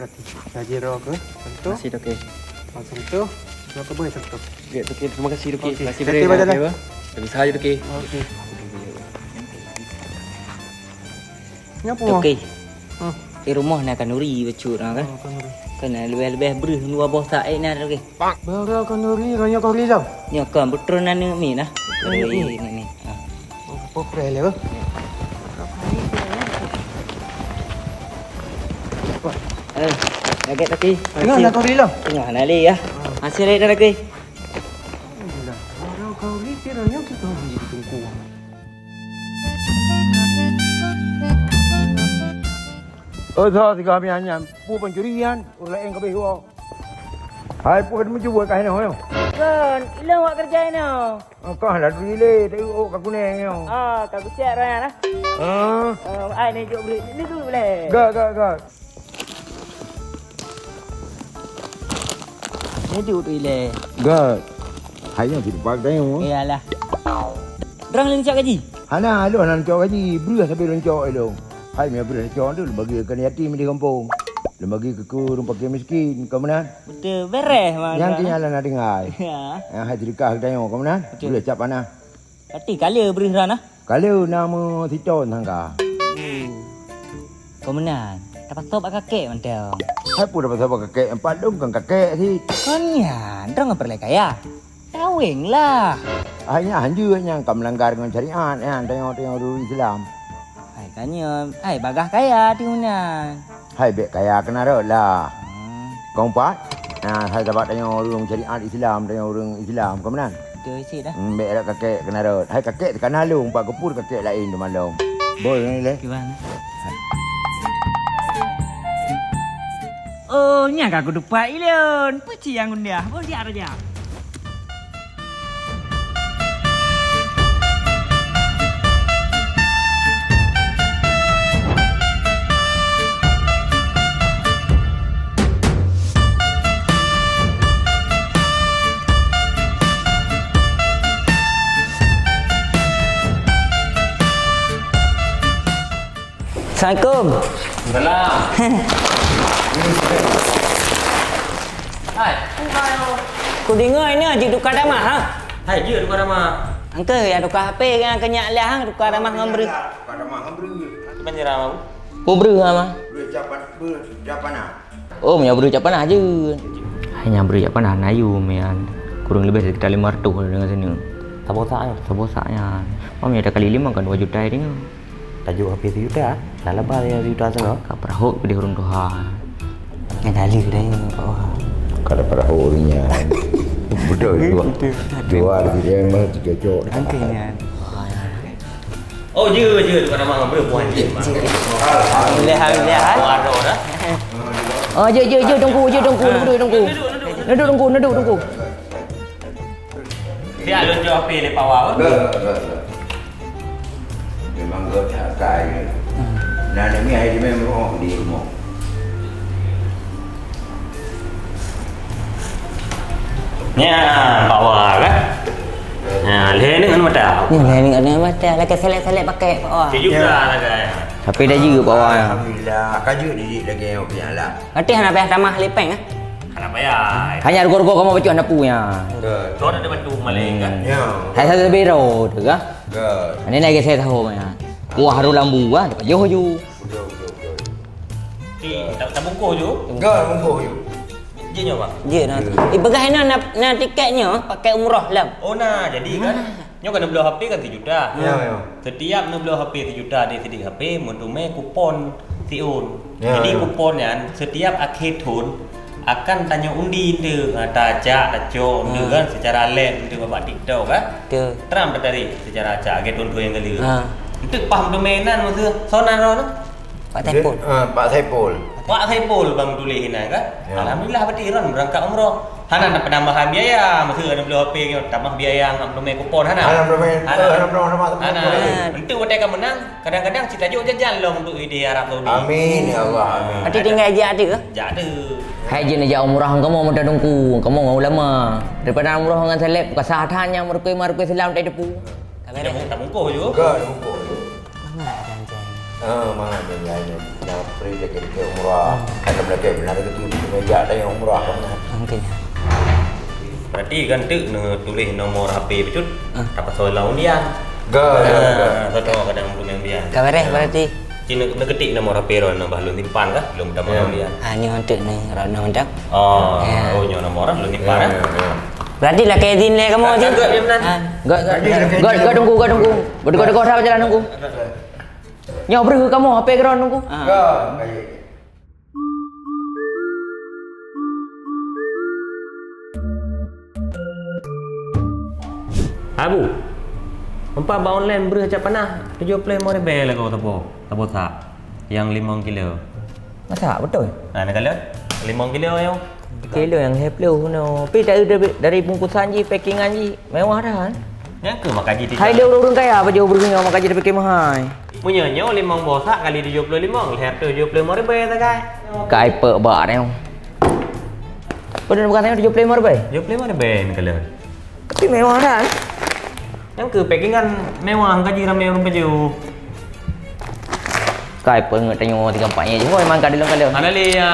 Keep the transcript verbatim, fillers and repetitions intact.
Saji roh ke? Sentuh. Makasih, Toke. Oh, sentuh. Dua kebun sentuh. Ya, Toke. Terima kasih, Toke. Oke. Terima kasih. Hati-hati, Bang Jalan. Terima kasih, Toke. Oke. Nyapu. Toke. Hmm. Di rumoh na khanuri bacut na kan? Oh, khanuri. Kan leubeh-leubeh breuh dua boh sak ék na, Toke. Barô khanuri, roh nyoe khanuri lom. Nyoe kan beutôi na neuk mi na. Neuk mi. Neuk mi. Ha. Oh, poh preh lé, oh. Eh, lagèe tadi. Tengah nak kau rila. Tengah nak lé ya. Hasil lé dah lagi. Alhamdulillah. Orang kau ni kira yang kita beli di Tengku. Oh, so, tiga kami hanya pu pencurian, urang lain kabeh wa. Hai, peue ka meucuba ka hinoe nyoe? Kon, ilôn wak keureuja inoe. Oh, kah ladui lé, teuok ka kuneng nyoe. Ah, ka kucek roh nyan, ah. Ah. Eh, ai ni jok bri, ni dulu boleh. Gak, gak, gak. Ni dulu lé. Gak. Hai nyoe silupak dayong. Iyalah. Droeneuh lôn cok gaji? Hana, lôn hana cok gaji. Breuh sabe lôn cok ilôn. Hai, meubreuh cok tu, lôn bagi keu yatim di gampông. Lôn bagi keu, keu ureueng fakir miskin, ka meunan. Beutôi, beres, Mak. Nyang keu nyan na tinggai. Ya. Ah, hai sedekah geutanyoe, ka meunan. Beutôi. Breuh cap panah. Berarti ka le breuh droeneuh? Ka le na meusiton sangka. Oh. Ka meunan. Tapasoe bak kakek mantong. Hai peue tapasoe bak kakek, empat dong kan kakek sit. Kon nyan, droeneuh peureulèe kaya. Kaweng lah. Hai nyan hanjeuet nyan ka meulanggar ngon syariat nyan, tanyoe-tanyoe ureueng Islam. Hai ka nyoe, hai bagah kaya di meunan. Hai bèk kaya keunan rot lah. Hmm. Kong pat, nah, hai sabab tanyoe ureueng syariat Islam, tanyoe ureueng Islam, ka meunan? Beutôi cit dah. Hmm, bèk rot kakek keunan rot. Hai kakek teuka na lôn, pat geupeu kakek laén teuma lôn. Boi, ni lé. Kiban. Oh, nyan ka kutupat ilôn. Peue cit nyang gundah? Beusiap rajah. Assalamualaikum. Salam. Hai. Kudeungoe nyoe jeuet tuka tamah, ha? Hai, jeuet tuka tamah. Engkeuh ya tuka H P nyang keu nyak lheueh, ha, tuka tamah ngon breuh. Tuka tamah ngon breuh. Kiban cara, Mak? Peue breuh, ha, Mak? Breuh cap, breuh cap panah. Oh, meunyoe breuh jak panah jeuet. Hai nyan breuh jak panah na yum nyan. Kurang leubeh sekitar lima ratus deungon sineuk. Saboh sak nyan? Saboh sak nyan. Meunyoe takali lima kan dua juta deungon. Tajok H P sijuta, na laba sijuta setengah. Ka peurahot keudeh ureueng tuha. Nyan kali keudeh nyan, Pak Wah. Ka ada peurahot ureueng nyan. Beutôi, dua. Beutôi. Dua, tiga, lima, tiga cok. Angkeh nyan. Oh, jeuet, jeuet, tuka tamah breuh puan jeuet. Alhamdulillah, alhamdulillah. Puan roh dah. Oh, jeuet, jeuet, jeuet, Teungku, jeuet, Teungku, neuduek, Teungku. Neuduek, Teungku, neuduek, Teungku. Siap lôn jok H P lé Pak Wah. Dah, dah, dah. Memang gèt akai. Hmm. Nah, ni hai di memang di rumoh. Nyan, Pak Wah, kan? Nyan, lhèe neuk anu mata. Nyan, lhèe neuk anu mata. Lakèe salek-salek pakèk, Pak Wah. Tujuh belas lah, kan? Tapi dah jeuet, Pak Wah, ya. Alhamdulillah. Ka jeuet didik lagèe nyoe piala. Berarti hana payah tamah lipeng, eh? Hana payah. Hanya rugoe-rugoe kamoe bacut hana peue, ya. Betul. Kau ada bantu maling, kan? Ya. Hai satu biro tu, kah? Betul. Ini lagi saya tahu, ya. Wah, haru lambu, ah. Jauh ju. Betul, betul, betul. Di, ta-, tabungkus ju? Enggak, tabungkus ju. Jeuet nyoe, Bang? Jeuet, nah. Jeuet. Eh, peugah inoe na, na tiket nyoe pakai umroh lom. Oh, na, jadi kan? Nah. Nyoe kan neubloe H P kan sijuta. Ya, ya. Setiap neubloe H P sijuta di sidik H P, meuteumé kupon siôn. Ya, ya. Jadi kupon nyan setiap akhé thôn akan tanyoe undi enteuk, ha, tajak, tacok enteuk kan secara live enteuk bak TikTok kan. Betul. Tram tadi secara acak lagèe thôn-thôn nyang ka lheueh. Ha. Enteuk paih meuteumé nan meuteumé soe nan droeneuh? Pak Saipul. Dia, ah, Pak Saipul. Pak Saipul ban tuléh inan kan? Ya. Alhamdulillah, berarti droen beurangkat umroh. Hana na penambahan biaya, meuseue na bloe H P nyoe, tambah biaya ngon meuteumé kupon hana? Hana meuteumé, hana. Eh, hana meuteumé, hana meuteumé. Hana. Enteuk watèe ka meunang, kadang-kadang cit tajok jajan lom untuk di Arab Saudi. Amin, ya Allah, amin. Berarti tinggai jak ateueh? Jak ateueh. Hai jeuet neujak umroh kamoe meuteumé teungku, kamoe ngon ulama. Daripada umroh ngon seleb, ka sah that nyang meurukui-meurukui Islam tak teupeu. Ka beres. Tabungkus ju. Ka, tabungkus ju. Mangat janji. Ah, mangat janji. Bri lagèe-lagèe umrah. Ada lagèe beuna lagèe tu, di meja ada yang umrah. Mungkin. Berarti kan tu neutuléh nomor H P bacut, tapasoe lam undian. Ga, ga, ga. Betul, kadang belum undian. Ka beres berarti. Cina neuketik nomor H P droeneuh bah lôn simpan kah? Belum ada nomor undian. Ah, nyoe untuk ni, droeneuh macam. Oh, oh, nyoe nomor lôn simpan, eh. Berarti lakèe izin lé kamoe cit. Göt, göt, göt, tunggu, göt, tunggu. Berdua-dua dah berjalan tunggu. Nyoe breuh kamoe H P keudroe nunggu. Ah. Abu, empat bak online breuh cak panah tujoh ploh limong ribèe lagoe tapo, tapo sak. Yang limong kilo. Masa betul? Nah, nak kala limong kilo yang. Kilo yang lhèe ploh no. Tapi dari, dari bungkusan jih, packingan jih mewah dah kan? Nyang keu maka jih. Hai le ureueng kaya baju ureueng nyoe maka jih dipike mahai. Meunyoe nyoe limong boh sak kali tujoh ploh limong, lhèe ratus tujoh ploh limong ribèe sagai. Kai pek bak nyoe. Padahal bukan saya tujoh ploh limong ribèe. Tujoh ploh limong ribèe ni kala. Tapi mewah dah. Nyang keu packingan mewah maka jih ramè ureueng baju. Kai pek ngeut tanyoe tiga empat nyoe. Hoi mangka di lôn kala. Mana le ya?